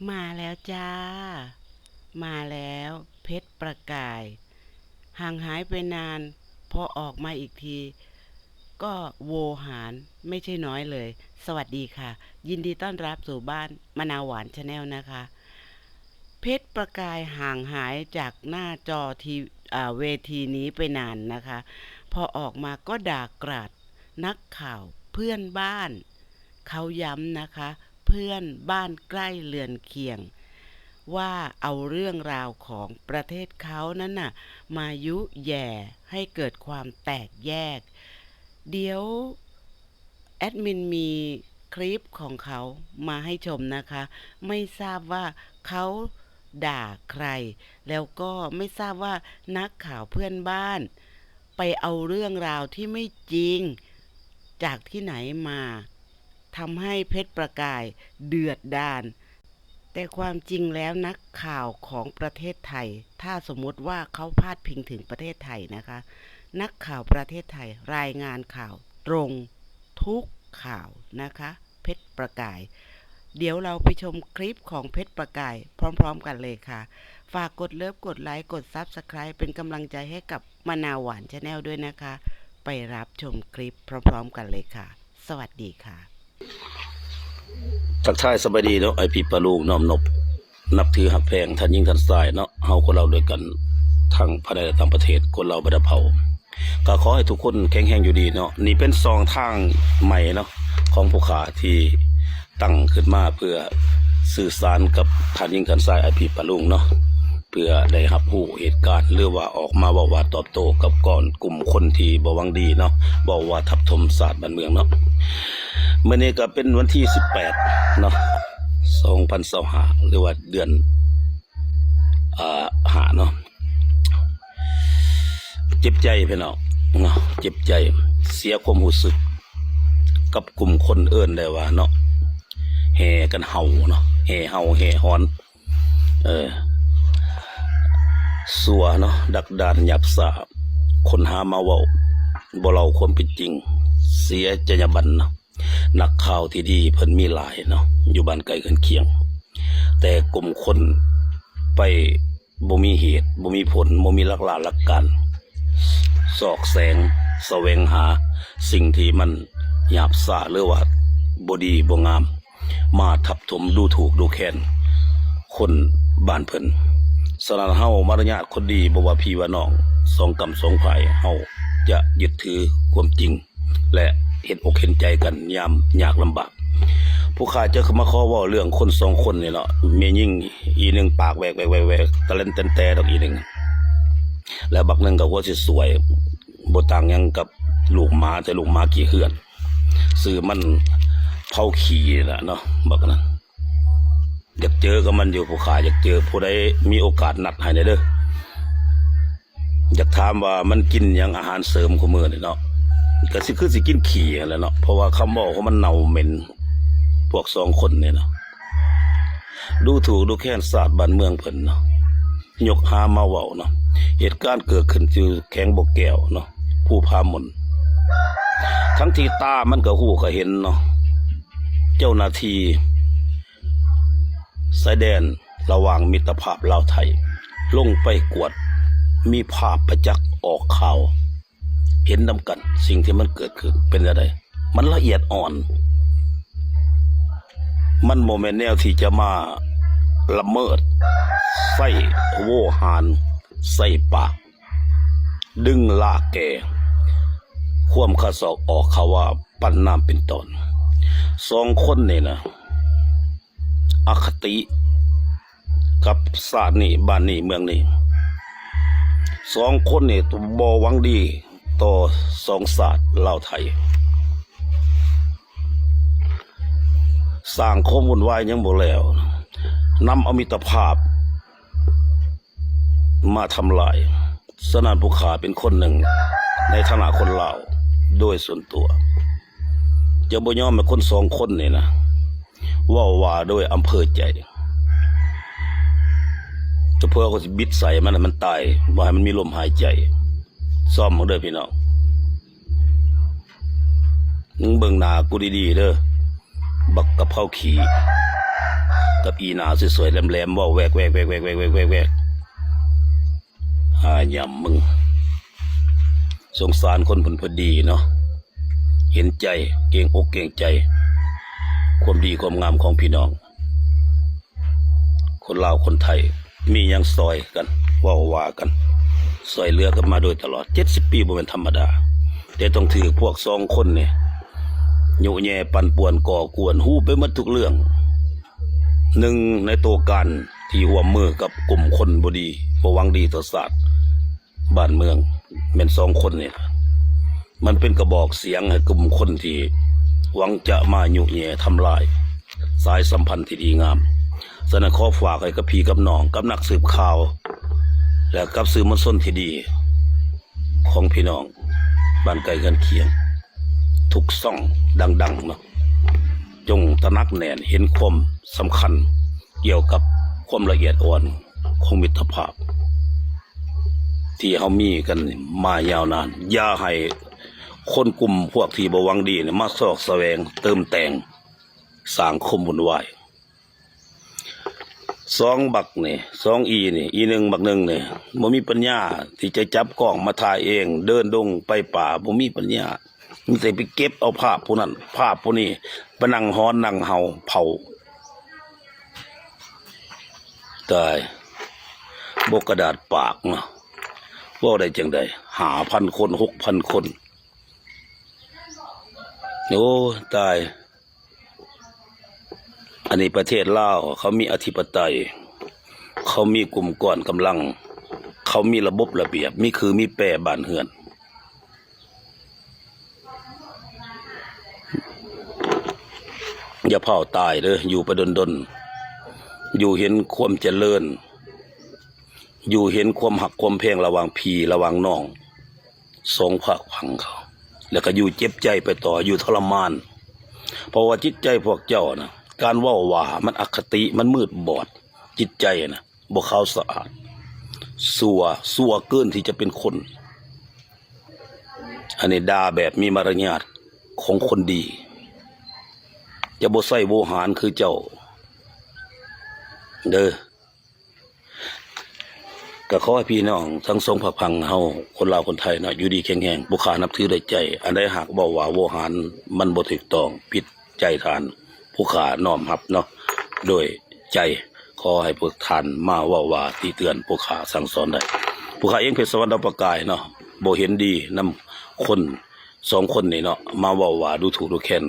ມາແລ້ວຈ້າ ມາແລ້ວ ເພັດປະກາຍ ຫ່າງຫາຍໄປນານ ພໍອອກມາອີກທີ ກໍໂວຫານ ไม่ใช่น้อยเลย สวัสดีค่ะ ยินดีต้อนรับสู่บ้านมะนาวหวาน Channel นะคะ ເພັດປະກາຍຫ່າງຫາຍຈາກໜ້າຈໍທີ ເອີ ເວທີນີ້ໄປນານນະຄະ ພໍອອກມາກໍດ່າກຣາດນັກຂ່າວເພື່ອນບ້ານ ເຂົາຢ້ຳນະຄະ ເພື່ອນບ້ານໃກ້ເຮືອນຄຽງ ວ່າເອົາເລື່ອງລາວຂອງປະເທດເຂົານັ້ນນະ ມາຍຸແຍ່ໃຫ້ເກີດຄວາມແຕກແຍກ. ດຽວແອດມິນມີຄລິບຂອງເຂົາມາໃຫ້ຊົມນະຄະ ໄມ່ຊາບວ່າເຂົາດ່າໃຄ ແລ້ວກໍໄມ່ຊາບວ່ານັກຂ່າວເພື່ອນບ້ານໄປເອົາເລື່ອງລາວທີ່ໄມ່ຈິງຈາກທີ່ໄຫນມາ ທຳໃຫ້ເພັດປະກາຍເດືອດດານ. ແຕ່ຄວາມຈິງແລ້ວນັກຂ່າວຂອງປະເທດໄທ ຖ້າສົມມຸດວ່າເຂົາພາດພິງເຖິງປະເທດໄທນະຄະ ນັກຂ່າວປະເທດໄທລາຍງານຂ່າວຕົງທຸກຂ່າວນະຄະ ເພັດປະກາຍ. ດຽວເຮົາໄປຊົມຄລິບຂອງເພັດປະກາຍພ້ອມໆກັນເລີຍຄ່ະ. ຝາກກົດເລີບ ກົດໄລ ກົດ Subscribe ເປັນກຳລັງໃຈໃຫ້ກັບມະນາວຫວານ Channel ດ້ວຍນະຄະ. ໄປຮັບຊົມຄລິບພ້ອມໆກັນເລີຍຄ່ະ. ສະຫວັດດີຄ່ະ. ທັກທາຍສະບາຍດີເນາະ ອ້າຍພີ່ປ້າລຸງ ນ້ອມນົບ ນັບຖືຮັກແພງທ່ານຍິງທ່ານຊາຍເນາະ ເຮົາຄົນລາວດ້ວຍກັນ ທັງພາຍໃນ ແລະ ຕ່າງປະເທດ ຄົນລາວບັນດາເຜົ່າ ກໍຂໍໃຫ້ທຸກຄົນແຂງແຮງຢູ່ດີເນາະ. ນີ້ເປັນຊ່ອງທາງໃໝ່ເນາະ ຂອງຜູ້ຂ້າທີ່ຕັ້ງຂຶ້ນມາເພື່ອສື່ສານກັບທ່ານຍິງທ່ານຊາຍ ອ້າຍພີ່ປ້າລຸງເນາະ ເພື່ອໄດ້ຮັບຮູ້ເຫດການ ຫຼືວ່າອອກມາເວົ້າວ່າຕອບໂຕ້ກັບກ່ອນ ກຸ່ມຄົນທີ່ບໍ່ຫວັງດີເນາະ ເວົ້າວ່າທັບຖົມຊາດບ້ານເມືອງເນາະ. ມື້ນີ້ກໍເປັນວັນທີສິບແປດເນາະ ສອງພັນຊາວຫ້າ ຫຼືວ່າເດືອນ ເອີ ຫ້າເນາະ. ເຈັບໃຈພີ່ນ້ອງເນາະ ເຈັບໃຈ ເສຍຄວາມຮູ້ສຶກກັບກຸ່ມຄົນເອີ້ນໄດ້ວ່າເນາະ ແຫ່ກັນເຫົ່າເນາະ ແຫ່ເຫົ່າແຫ່ຫອນ ເອີ ຊົ່ວເນາະ ດັກດານຫຍາບຊ້າ ຄົນຫາມາເວົ້າ ບໍ່ເລົ່າຄວາມເປັນຈິງ ເສຍຈັນຍາບັນເນາະ. ນັກຂ່າວທີ່ດີເພິ່ນມີຫຼາຍເນາະ ຢູ່ບ້ານໃກ້ເຮືອນຄຽງ ແຕ່ກຸ່ມຄົນໄປບໍ່ມີເຫດ ບໍ່ມີຜົນ ບໍ່ມີຫຼັກລາຫຼັກການ ຊອກແສງສະແຫວງຫາສິ່ງທີ່ມັນຫຍາບຊ້າ ຫຼືວ່າບໍ່ດີບໍ່ງາມ ມາທັບຖົມດູຖູກດູແຄນຄົນບ້ານເພິ່ນ. ສະນັ້ນເຮົາມາລະຍາດຄົນດີ ບໍ່ວ່າພີ່ວ່ານ້ອງ ສອງກ້ຳສອງພາຍ ເຮົາຈະຍຶດຖືຄວາມຈິງ ແລະ ເຫັນອົກເຫັນໃຈກັນຍາມຍາກລຳບາກ. ຜູ້ຂ້າຈະມາຂໍເວົ້າເລື່ອງຄົນສອງຄົນນີ້ເນາະ ແມ່ຍິງອີໜຶ່ງປາກແວກໆໆ ຕະແລນແຕ່ນແຕ່ດອກອີໜຶ່ງ ແລະ ບັກໜຶ່ງກໍຫົວຊິສວຍ ບໍ່ຕ່າງຫຍັງກັບລູກໝາ ແຕ່ລູກໝາຂີ້ເຮືອນ ຊື່ມັນເຜົາຂີ້ນີ້ລະເນາະ ບັກນັ້ນ. ຢາກເຈີກັບມັນຢູ່ ຜູ້ຂ້າຢາກເຈີ ຜູ້ໃດມີໂອກາດນັດໃຫ້ແດ່ເດີ. ຢາກຖາມວ່າມັນກິນຫຍັງອາຫານເສີມຄູ່ມື້ນີ້ເນາະ ກະຊິຄືຊິກິນຂີ້ຫັ້ນແຫຼະເນາະ ເພາະວ່າຄຳເວົ້າຂອງມັນເນົ່າເໝັນ ພວກສອງຄົນນີ້ນະ ດູຖູກດູແຄນຊາດບ້ານເມືອງເພິ່ນເນາະ ຍົກຫາມາເວົ້າເນາະ. ເຫດການເກີດຂຶ້ນຢູ່ແຂວງບໍ່ແກ້ວເນາະ ພູຜາມົນ ທັງທີ່ຕາມັນກະຮູ້ກະເຫັນເນາະ ເຈົ້າໜ້າທີ່ ຊາຍແດນລະຫວ່າງມິດຕະພາບລາວໄທ ລົງໄປກວດ ມີພາບປະຈັກອອກຂ່າວ ເຫັນນຳກັນ ສິ່ງທີ່ມັນເກີດຂຶ້ນເປັນແນວໃດ ມັນລະອຽດອ່ອນ ມັນບໍ່ແມ່ນແນວທີ່ຈະມາລະເມີດ ໃຊ້ໂວຫານ ໃສ່ປາກ ດຶງລາກແກ່ ຄວາມຄາສອກອອກຄາວາ ປັ້ນນ້ຳເປັນຕອນ. ສອງຄົນນີ້ນະ ອະຄະຕິກັບຊາດນີ້ ບ້ານນີ້ ເມືອງນີ້. ສອງຄົນນີ້ບໍ່ຫວັງດີຕໍ່ສອງຊາດລາວໄທ. ສ້າງຄວາມວຸ່ນວາຍຍັງບໍ່ແລ້ວ ນຳເອົາມິດຕະພາບມາທຳລາຍ. ສະນັ້ນ ຜູ້ຂ້າເປັນຄົນໜຶ່ງໃນຖານະຄົນລາວໂດຍສ່ວນຕົວ ຈະບໍ່ຍອມໃຫ້ຄົນສອງຄົນນີ້ນະ ເວົ້າວ່າໂດຍອຳເພີໃຈ ຈະເພື່ອເຂົາຊິບິດໃສ່ມັນໃຫ້ມັນຕາຍ ບໍ່ໃຫ້ມັນມີລົມຫາຍໃຈ. ຊອມເບິ່ງເດີພີ່ນ້ອງ ມຶງເບິ່ງໜ້າກູດີໆເດີ ບັກກະເພົາຂີ້ ກັບອີ່ໜ້າສວຍໆແຫຼມໆ ເວົ້າແວກໆໆໆໆໆ ຫາຫຍ້ຳມຶງ. ສົງສານຄົນເພິ່ນພໍດີເນາະ ເຫັນໃຈ ເກງອົກເກງໃຈ ຄວາມດີຄວາມງາມຂອງພີ່ນ້ອງ. ຄົນລາວຄົນໄທ ມີຫຍັງຊ່ອຍກັນ ເວົ້າວ່າກັນ ຊ່ອຍເຫຼືອກັນມາໂດຍຕະຫຼອດ ເຈັດສິບປີ ບໍ່ແມ່ນທຳມະດາ. ແຕ່ຕ້ອງຖືກພວກສອງຄົນນີ້ຍຸແຍ່ປັ່ນປ່ວນ ກໍ່ກວນ ຮູ້ໄປໝົດທຸກເລື່ອງ. ໜຶ່ງໃນໂຕການທີ່ຮ່ວມມືກັບກຸ່ມຄົນບໍ່ດີ ບໍ່ຫວັງດີຕໍ່ຊາດບ້ານເມືອງ ແມ່ນສອງຄົນນີ້ລະ ມັນເປັນກະບອກສຽງໃຫ້ກຸ່ມຄົນທີ່ຫວັງຈະມາຍຸແຍ່ທຳລາຍສາຍສຳພັນທີ່ດີງາມ. ສະນັ້ນ ຂໍຝາກໄວ້ກັບພີ່ກັບນ້ອງ ກັບນັກສືບຂ່າວ ແລະ ກັບສື່ມວນຊົນທີ່ດີຂອງພີ່ນ້ອງບ້ານໃກ້ເຮືອນຄຽງ ທຸກຊ່ອງດັງໆເນາະ ຈົ່ງຕະໜັກແໜ້ນເຫັນຄວາມສຳຄັນກ່ຽວກັບຄວາມລະອຽດອ່ອນຂອງມິດຕະພາບ ທີ່ເຮົາມີກັນມາຍາວນານ. ຢ່າໃຫ້ຄົນກຸ່ມພວກທີ່ບໍ່ຫວັງດີນີ້ມາຊອກສະແຫວງເຕີມແຕ່ງ ສ້າງຄວາມວຸ່ນວາຍ. ສອງບັກນີ້ ສອງອີ່ນີ້ ອີ່ໜຶ່ງບັກໜຶ່ງນີ້ ບໍ່ມີປັນຍາທີ່ຈະຈັບກ້ອງມາຖ່າຍເອງ ເດີນດົງໄປປ່າ ບໍ່ມີປັນຍາ. ມີແຕ່ໄປເກັບເອົາພາບຜູ້ນັ້ນພາບຜູ້ນີ້ ໄປນັ່ງຮ້ອນນັ່ງເຫົ່າເຜົາ. ຕາຍ ບົກກະດາດປາກເນາະ ເວົ້າໄດ້ຈັ່ງໃດ ຫ້າພັນຄົນ ຫົກພັນຄົນ. ໂອ້ ຕາຍ. ອັນນີ້ປະເທດລາວ ເຂົາມີອະທິປະໄຕ ເຂົາມີກຸ່ມກ້ອນກຳລັງ ເຂົາມີລະບົບລະບຽບ ມີຄືມີແປບ້ານເຮືອນ. ຢ່າຟ້າວຕາຍເດີ ຢູ່ໄປດົນໆ ຢູ່ເຫັນຄວາມຈະເລີນ ຢູ່ເຫັນຄວາມຮັກຄວາມແພງລະຫວ່າງພີ່ລະຫວ່າງນ້ອງ ສອງພາກຝັ່ງເຂົາ ແລ້ວກໍຢູ່ເຈັບໃຈໄປຕໍ່ ຢູ່ທໍລະມານ. ເພາະວ່າຈິດໃຈພວກເຈົ້ານະ ການເວົ້າວ່າມັນອະຄະຕິ ມັນມືດບອດ ຈິດໃຈນະ ບໍ່ຂາວສະອາດ ຊົ່ວ ຊົ່ວເກີນທີ່ຈະເປັນຄົນ. ອັນນີ້ດ່າແບບມີມາລະຍາດຂອງຄົນດີ ຈະບໍ່ໃຊ້ໂວຫານຄືເຈົ້າເດີ. ກໍຂໍໃຫ້ພີ່ນ້ອງທັງສອງພາກຝັ່ງເຮົາ ຄົນລາວຄົນໄທເນາະ ຢູ່ດີແຂງແຮງ ຜູ້ຂ້ານັບຖືດ້ວຍໃຈ. ອັນໃດຫາກເວົ້າວ່າໂວຫານມັນບໍ່ຖືກຕ້ອງ ຜິດໃຈທ່ານ ຜູ້ຂ້ານ້ອມຮັບເນາະ ໂດຍໃຈ. ຂໍໃຫ້ພວກທ່ານມາເວົ້າວ່າຕິເຕືອນ ຜູ້ຂ້າສັ່ງສອນໄດ້. ຜູ້ຂ້າເອງ ເພັດສະຫວັນ ດາວປະກາຍເນາະ ບໍ່ເຫັນດີນຳຄົນສອງຄົນນີ້ເນາະ ມາເວົ້າວ່າດູຖູກດູແຄນ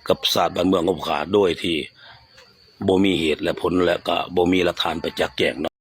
ກັບຊາດບ້ານເມືອງຂອງຜູ້ຂ້າ ໂດຍທີ່ບໍ່ມີເຫດແລະຜົນ ແລະກະບໍ່ມີຫຼັກຖານປະຈັກແຈ້ງເນາະ.